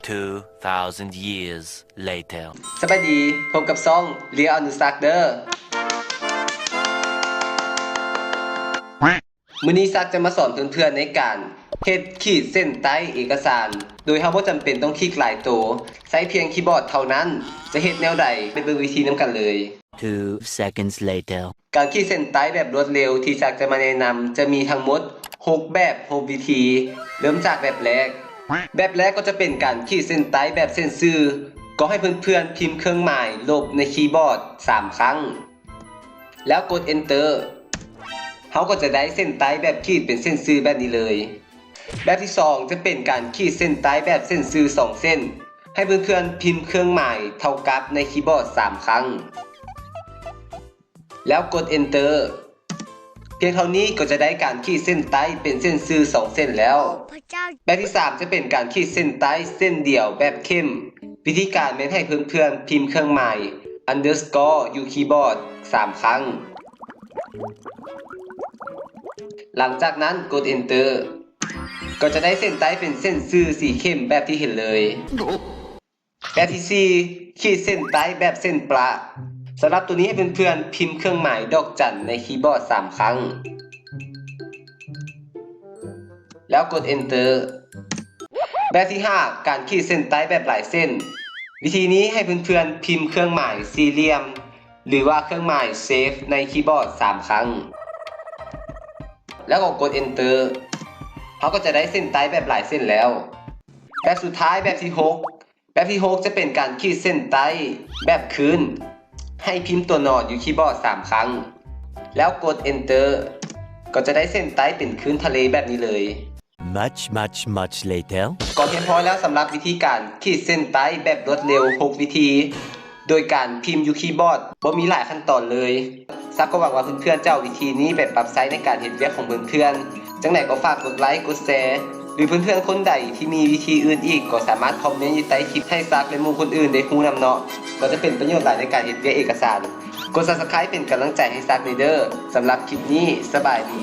Two thousand years later. ສະບາຍດີ, ພົບກັບຊ່ອງ ລຽວອະນຸສັກ ເດີ້. ມື້ນີ້ສັກຈະມາສອນເພື່ອນໆໃນການເຮັດຂີດເສັ້ນໃຕ້ເອກະສານ ໂດຍເຮົາບໍ່ຈຳເປັນຕ້ອງຂີກຫຼາຍໂຕ, ໃຊ້ພຽງຄີບອດເທົ່ານັ້ນ. ຈະເຮັດແນວໃດ? ໄປເບິ່ງວິທີນຳກັນເລີຍ. Two seconds later. ການຂີດເສັ້ນໃຕ້ແບບລວດເລັວທີ່ສັກຈະມາແນະນຳ ຈະມີທັງໝົດຫົກແບບ ຫົກວິທີ. ເລີ່ມຈາກແບບແລກ. ແບບແລກກໍຈະເປັນການຂີດເສັ້ນໃຕ້ແບບເສັ້ນຊື່. ກໍໃຫ້ເພື່ອນໆພິມເຄື່ອງໝາຍລົບໃນຄີບອດສາມຄັ້ງ ແລ້ວກົດ Enter. ເຮົາກໍຈະໄດ້ເສັ້ນໃຕ້ແບບຂີດເປັນເສັ້ນຊື່ແບບນີ້ເລີຍ. ແບບທີສອງຈະເປັນການຂີດເສັ້ນໃຕ້ແບບເສັ້ນຊື່ສອງເສັ້ນ. ໃຫ້ເພື່ອນໆພິມເຄື່ອງໝາຍເທົ່າກັບໃນຄີບອດສາມຄັ້ງ ແລ້ວກົດ Enter. ພຽງເທົ່ານີ້ກໍຈະໄດ້ການຂີດເສັ້ນໃຕ້ເປັນເສັ້ນຊື່ສອງເສັ້ນແລ້ວ. ໂອ້ ພະເຈົ້າ. ແບບທີສາມຈະເປັນການຂີດເສັ້ນໃຕ້ເສັ້ນດຽວແບບເຂັ້ມ. ວິທີການແມ່ນໃຫ້ເພື່ອນໆພິມເຄື່ອງໝາຍ underscore ຢູ່ຄີບອດສາມຄັ້ງ. ຫຼັງຈາກນັ້ນກົດ Enter. ກໍຈະໄດ້ເສັ້ນໃຕ້ເປັນເສັ້ນຊື່ສີເຂັ້ມແບບທີ່ເຫັນເລີຍ. ແບບທີສີ່ ຂີດເສັ້ນໃຕ້ແບບເສັ້ນປະ. ສຳລັບໂຕນີ້ໃຫ້ເພື່ອນໆພິມເຄື່ອງໝາຍດອກຈັນໃນຄີບອດສາມຄັ້ງ ແລ້ວກົດ Enter. ແບບທີຫ້າ ການຂີດເສັ້ນໃຕ້ແບບຫຼາຍເສັ້ນ. ວິທີນີ້ໃຫ້ເພື່ອນໆພິມເຄື່ອງໝາຍສີ່ຫຼ່ຽມ ຫຼືວ່າເຄື່ອງໝາຍ Shape ໃນຄີບອດສາມຄັ້ງ ແລ້ວກໍກົດ Enter. ເຮົາກໍຈະໄດ້ເສັ້ນໃຕ້ແບບຫຼາຍເສັ້ນແລ້ວ. ແບບສຸດທ້າຍ ແບບທີຫົກ. ແບບທີຫົກຈະເປັນການຂີດເສັ້ນໃຕ້ແບບຄືນ. ໃຫ້ພິມຕົວນອນຢູ່ຄີບອດສາມຄັ້ງ ແລ້ວກົດ Enter. ກໍຈະໄດ້ເສັ້ນໃຕ້ເປັນຄື້ນທະເລແບບນີ້ເລີຍ. Much, much, much later. ກໍຮຽບຮ້ອຍແລ້ວສຳລັບວິທີການຂີດເສັ້ນໃຕ້ແບບລວດເລັວຫົກວິທີ ໂດຍການພິມຢູ່ຄີບອດ ບໍ່ມີຫຼາຍຂັ້ນຕອນເລີຍ. ສັກກໍຫວັງວ່າເພື່ອນໆຈະເອົາວິທີນີ້ໄປປັບໃຊ້ໃນການເຮັດວຽກຂອງເພື່ອນໆ. ຈັ່ງໃດກໍຝາກກົດໄລ ກົດແຊ ຫຼືເພື່ອນໆຄົນໃດທີ່ມີວິທີອື່ນອີກ ກໍສາມາດຄອມເມັນຢູ່ໃຕ້ຄລິບໃຫ້ສັກ ແລະ ໝູ່ຄົນອື່ນໄດ້ຮູ້ນຳເນາະ. ກໍຈະເປັນປະໂຫຍດຫຼາຍໃນການເຮັດວຽກເອກະສານ. ກົດ Subscribe ເປັນກຳລັງໃຈໃຫ້ສັກແດ່ເດີ້. ສຳລັບຄລິບນີ້ ສະບາຍດີ.